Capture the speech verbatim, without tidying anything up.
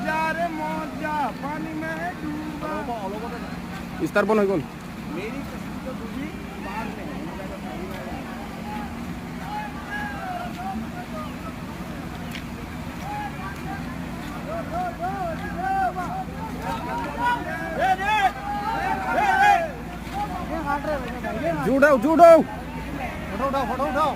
जा रे मौजा, पानी में है डूबा। Star bon hoy gun. मेरी कश्ती तो डूबी, पार में है। Judo, judo. फोटो उठाओ, फोटो उठाओ।